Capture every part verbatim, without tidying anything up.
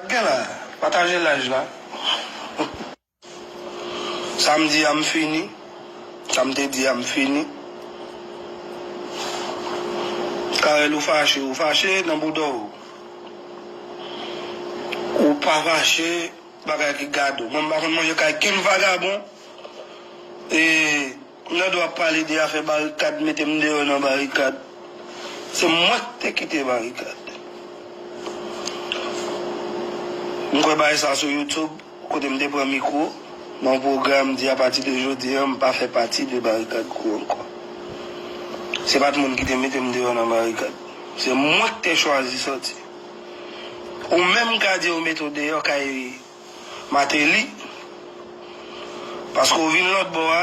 Gen la, pataje live la. Sa m di a m fini. Sa m te di a m fini. Karèl, ou fache, ou fache nan bouda w. Ou pa fache, bagay ki gade w. Mwen m pa konn manje kay kenn vagabon. E m nan dwa pale de afè barikad, mete m deyò nan barikad. Se mwen ki te kite barikad. M kwè bagay sa sou YouTube, kote m te pran mikwo nan yon pwogram, di apati de jodi a, m pa fè pati de Barikad Crew ankò. Se pa t moun ki te mete m deyò nan barikad. Se mwen ki te chwazi sòti. Ou menm ka di yo mete w deyò kay Martelly, paske w vin lòt bò a,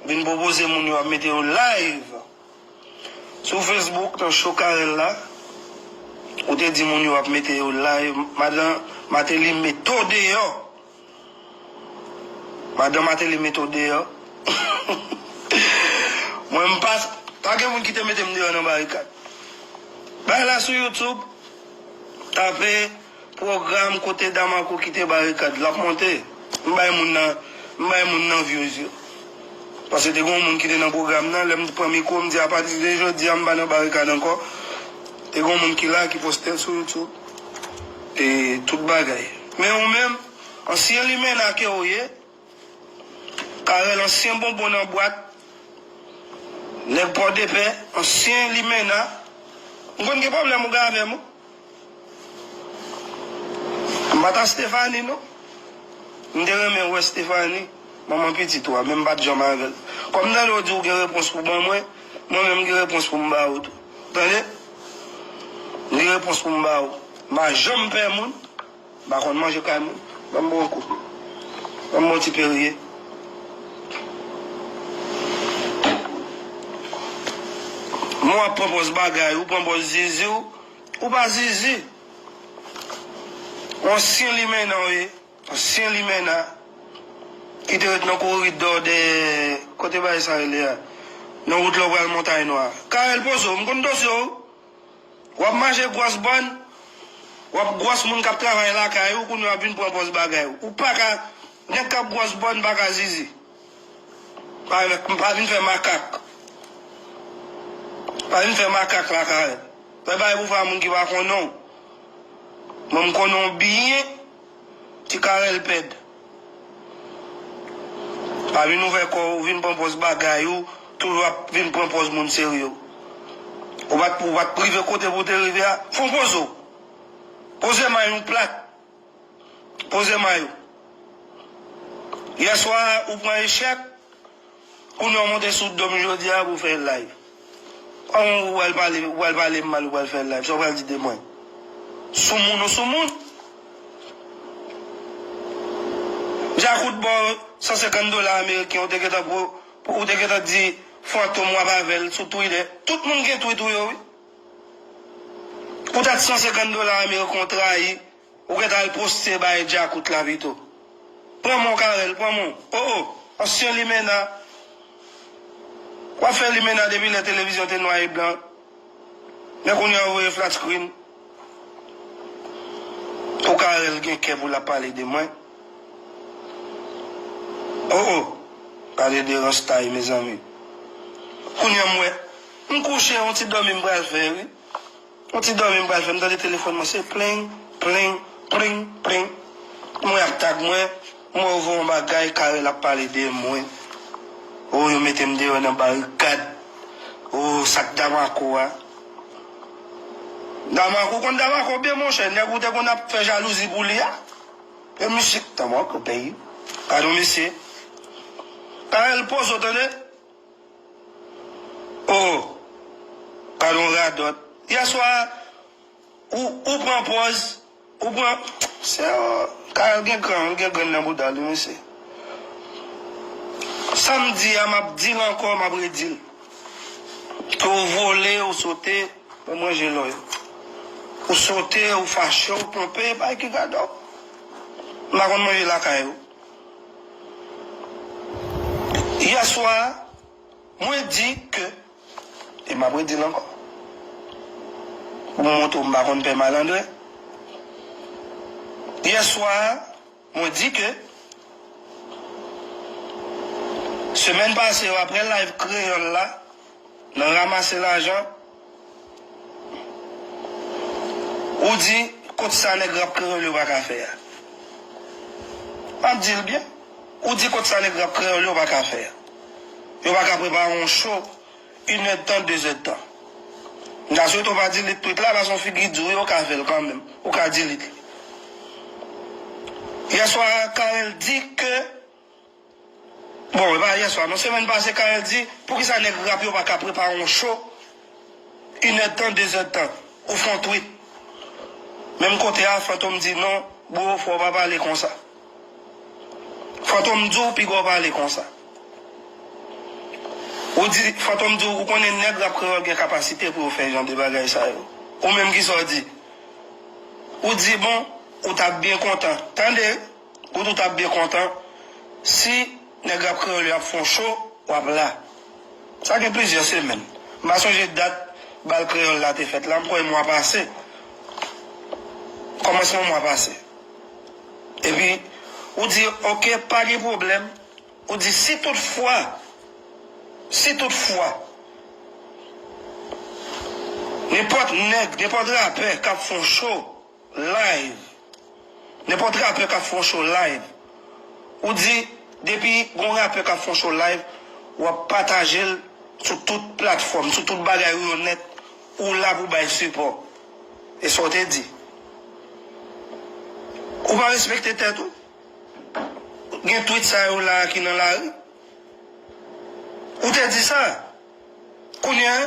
vin pwopoze moun yo ap mete yo live sou Facebook, nan show Carel la, ou te di moun yo ap mete yo live, madan Martelly mete w deyò. Madan Martelly mete w deyò. Mwen, m pa, pa gen moun ki te mete m deyò nan barikad. Bay la sou YouTube, tape pwogram kote Damarco kite barikad, l ap monte. M bay moun nan, m bay moun nan views yo. Paske te gen yon moun ki te nan pwogram nan, lè m pran mikwo, m di, apati de jodi a, m pa nan barikad ankò. Te gen yon moun ki la, ki poste l sou YouTube. E tout bagay. Men ou menm, ansyen limena ke w ye, Carel, ansyen bonbon nan bwat, nèg Pòdepè, ansyen limena. M konn gen pwoblèm ou gen avè m, wi. M pa ta Stephanie, non. M te renmen wè Stephanie, manman pitit ou a, men m pa t janm avè l. Kòm m tande w di w gen repons pou ban mwen, mwen menm m gen repons pou m ba ou tou. Tande? M gen repons pou m ba ou. M pa janm pè moun. M pa konn manje kay moun. Ban m bon kou. Ban m bon ti perye. Mwen w ap pran pòz bagay, ou pran pòz zizi w. Ou pa zizi. Ou ansyen limena w ye. Ansyen limena. Ki te ret nan koridò dèyè, kote bagay sa rele a? Nan wout lè w pral Montay Nwa. Carel Pozo, m konn dosye w. W ap manje gwòs bòn, w ap gwòs moun k ap travay lakay ou, kounye a w ap vin pran pòz bagay ou. Ou pa ka, nèg k ap gwòs bòn pa ka zizi. Pa, pa vin fè makak. Pa vin fè makak lakay. Fè bagay pou fè a moun ki pa konnen w. Mwen, m konnen w byen. Ti Carel pèd. Pa vin ouvè kò w, vin pran pòz bagay ou, toujou ap vin pran pòz moun serye w. Ou pa t, ou pa t rive kote pou w te rive a. Fon poze w. Poze may ou plat. Poze may ou. Yèswa, ou pran echèk. Kounye a w monte sou do m jodi a pou w fè live. Kòman ou pral pale, ou pral pale m mal, ou pral fè live? Sa w pral di de mwen? Soumoun ou soumoun? Djakout ba w san senkant dola ameriken, ou te gentan pran, ou te gentan di Fantom w ap avè l sou Twitter. Tout moun gen tweet ou yo, wi. Ou ta t san senkant dola ameriken, w trayi. Ou gentan al poste bay Djakout la pito. Pran men w Carel, pran men w. O, o, ansyen limena. W ap fè limena depi lè televizyon te nwa e blan. Men kounye a w voye flat screen. Pou Carel gen kè pou l ap pale de mwen. O, o. Gade de ranstay, mezanmi. Kounye a m wè. M kouche, yon ti dòmi m pral fè, wi. Yon ti dòmi m pral fè, m tande telefòn mwen se pling, pling, pling, pling. M wè y ap tag mwen, m wè yo voye yon bagay, Carel ap pale de mwen. O, yo mete m deyò nan barikad. O, sa k Damarco a? Damarco, ou konn Damarco byen, monchè, nèg ou te konn ap fè jalouzi pou li a? E misye, Damarco peyi. Gadon mesye. Carel Pozo, tande? O, gadon radòt. Yèswa, ou, ou pran pòz, ou pran, se, o, Carel gen gran, gen grenn nan bouda l, wi, mesye. Sa m di a, m ap di l ankò, m ap redi l. Ke w vole, w sote, w manje lò yo. Ou sote, ou fache, ou twonpe, bay ki gade w. M pa konn manje lakay ou. Yèswa, mwen di ke, e m ap redi l ankò, pou m montre w m pa konn pè malandren. Yè swa, mwen di ke semèn pase yo, apre live Kreyòl la, nan ranmase lajan, ou di kot sa nèg rap kreyòl yo pa ka fè a. M ap di l byen. Ou di kot sa nèg rap kreyòl yo pa ka fè a. Yo pa ka prepare yon show inèdtan, dezèdtan. M ta swete w pa delete tweet la, paske yon figi di w yo ka fè l kanmenm. Ou ka delete li. Yè swa, Carel di ke, bon, e pa yè swa, non, semèn pase, Carel di, poukisa nèg rap yo pa ka prepare yon show inèdtan, dezèdtan? Ou fè yon tweet. Menm kote a, Fantom di, non, bro, fò w pa pale konsa. Fantom di w piga w pale konsa. Ou di, Fantom di w, ou konnen nèg rap kreyòl gen kapasite pou yo fè jan de bagay sa yo. Ou menm kisa w di? Ou di, bon, ou t ap byen kontan. Tande, ou di w t ap byen kontan si nèg rap kreyòl yo ap fè yon show, w ap la. Sa gen plizyè semèn. M pa sonje dat bal kreyòl la te fèt la, m kwè mwa pase. Kòmansman mwa pase. Epi, ou di, oke, pa gen pwoblèm. Ou di, si toutfwa, si toutfwa, nenpòt nèg, nenpòt rapè k ap fè yon show live, nenpòt rapè k ap fè yon show live, ou di, depi gon rapè k ap fè yon show live, w ap pataje l sou tout platfòm, sou tout bagay ou yo nèt, ou la pou bay sipò. E sa w te di. Ou pa respekte tèt ou? Gen tweet sa yo la ki nan lari. Ou te di sa. Kounye a,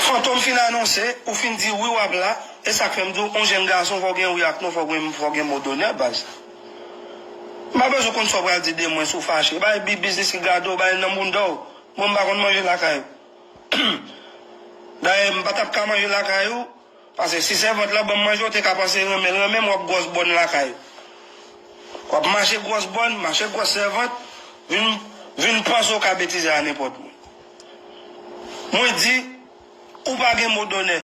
Fantom fin anonse, ou fin di wi w ap la. E sa k fè m di w, yon jèn gason, fò w gen wi ak non, fò w gen, fò w gen mo donè, baz. M pa bezwen konn sa w pral di de mwen si w fache. Bay bi biznis ki gade w, bay nan bounda w. Mwen, m pa konn manje lakay ou. Dayè, m pa t ap ka manje lakay ou, paske si sèvant lan ban m manje, w te ka panse renmen l renmen m, w ap gwòs bòn lakay ou. W ap mache gwòs bòn, mache gwòs sèvant, vin, vin panse w ka betize a nenpòt moun. Mwen di, ou pa gen mo donè.